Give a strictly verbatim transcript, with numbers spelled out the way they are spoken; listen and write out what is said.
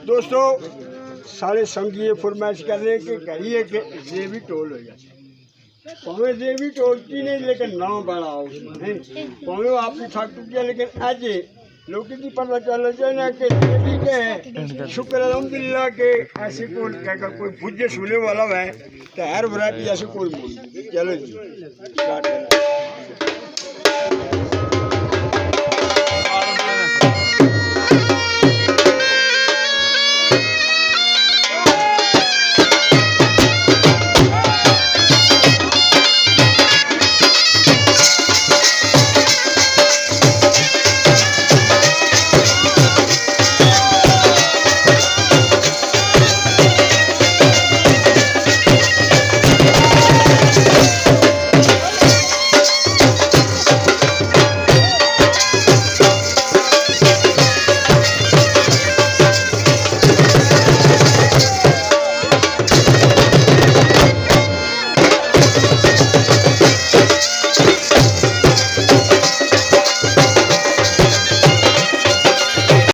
دوستو، سارے سنگی یہ فرمائش کر رہے ہیں کہ گھری ایک زیوی ٹول ہو جائے۔ پاویں زیوی ٹول کی نہیں، لیکن نام بڑا ہو۔ پاویں آپ کی تھک چکی ہے، لیکن اج لوگوں کی پتہ چل جائے نا کہ زیوی کیا ہے۔ شکر الحمدللہ کہ ایسے کول کہ اگر کوئی بجے سنے والا ہے تو ہر ورائٹی ایسے کول موجود ہے۔ چلو جی، سٹارٹ کریں۔